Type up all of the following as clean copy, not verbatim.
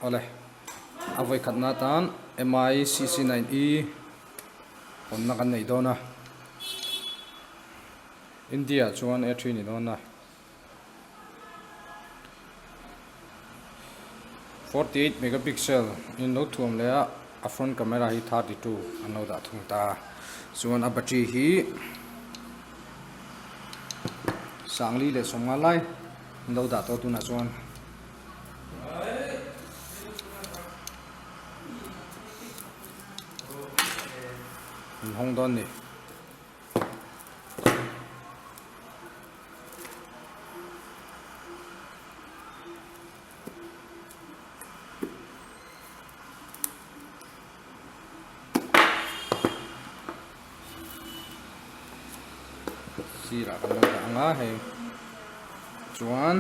Awle a vawi khatna atan mi cc nine e awmna kan nei dawn a India ah chuan a three ni dawn a 48 megapixel in lo thuam leh a a front camera hi 32 an lo dah thung ta chuan a battery hi sangli leh sawmnga lai an lo dah tawh tunah chuan. An hawng dawn ni. Sirah kan lo dah ang a hei chuan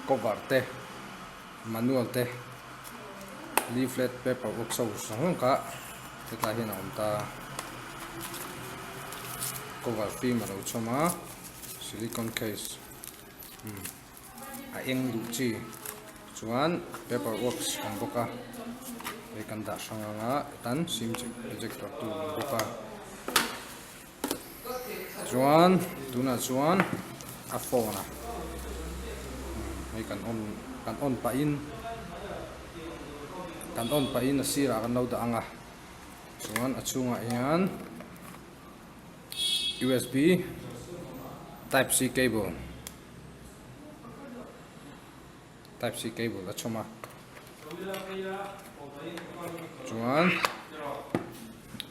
cover te manual te leaflet paper work so zawng zawng kha hetlai hian a awm ta cover fim a lo chhawm a silicon case umm a eng duh chi chuan paper works a awm bawk a hei kan dah hrang ang a tan sim ejector tool a awm bawk a chuan tunah chuan a phone a hei kan on kan on pahin kan on pahin a sirah kan lo dah ang a chuan a chhungah hian usb type c cable type c cable a chhawm a chuan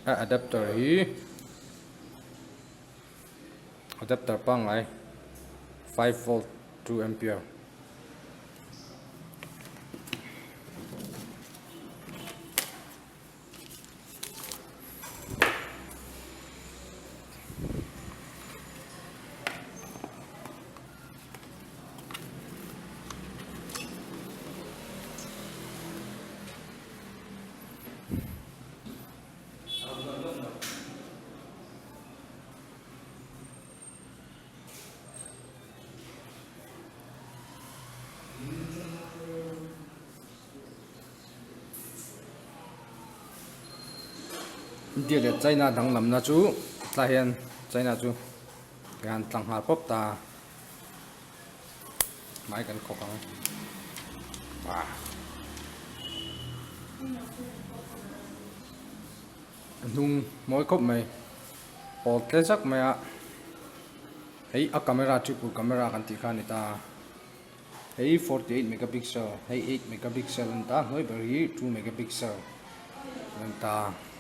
a adapter hi adapter pangngai 5 volt 2 ampere. India leh China danglamna chu tlai hian China chu hian tlang nghal pawp ta hmai kan khawk ang a hnung mawi khawp mai pawl tle zak mai a hei a camera triple camera kan tih kha a ni ta. Hei 48 megapixel, hei 8 megapixel a ni ta, hnuai ber hi 2 megapixel a ni ta.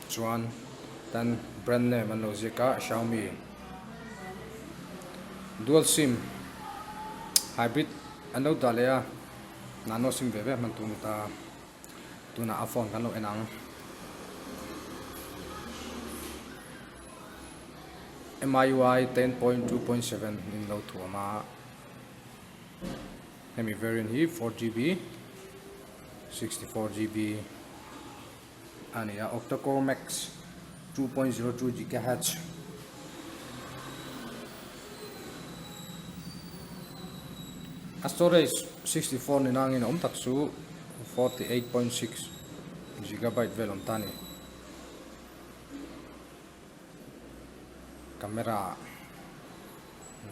Chuan tan brand name an lo ziak a Xiaomi dual sim hybrid an lo dah leh a, nano sim ve ve hman tur a ni ta. Tunah a phone kan lo en ang. MIUI 10.2.7 in lo thuam a. Hemi variant hi 4GB 64GB a ni a, octa-core max 2.02 GHz. A storage 64 ni nangin a awm tak chu 48.6 gigabyte vel awm ta a ni. Camera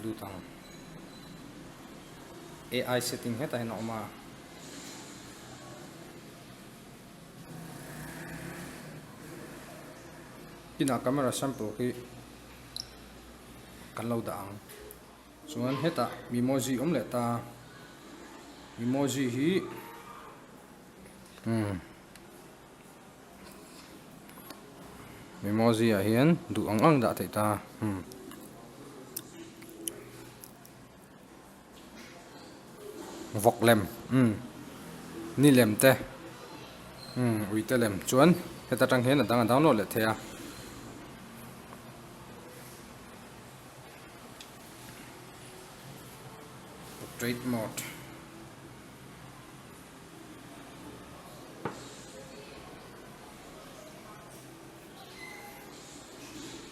lut ang ai setting hetah hian a awm a. Inah camera sample hi kan lo dah ang chuan hetah mimoji awm leh ta mimoji hi umm. Mimoji ah hian duh ang ang dah theih ta umm vawk lem umm ni lem te umm ui te lem chuan heta tang hian a dang a download leh thei a. Portrait mode.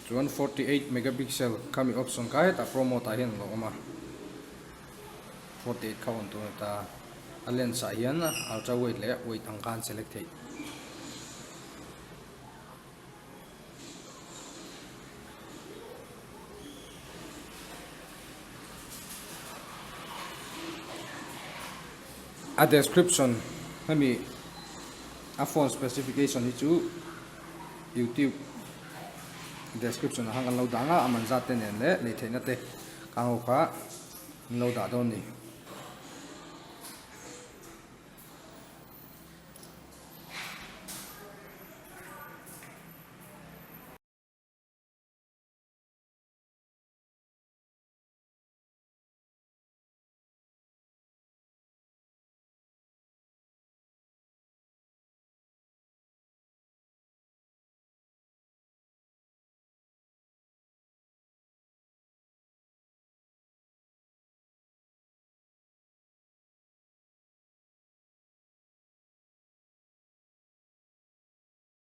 Chuan 48 megapixel khami option kha hetah promote ah hian a lo awm a 48 kha on tur a ni ta. A lens ah hian ultra wide leh wide ang khan select theih. A description hemi a phone specification hi chu youtube description ah khan kan lo dah ang a, a man zat te nen leh lei theihna te kang ho kha an lo dah dawn a ni.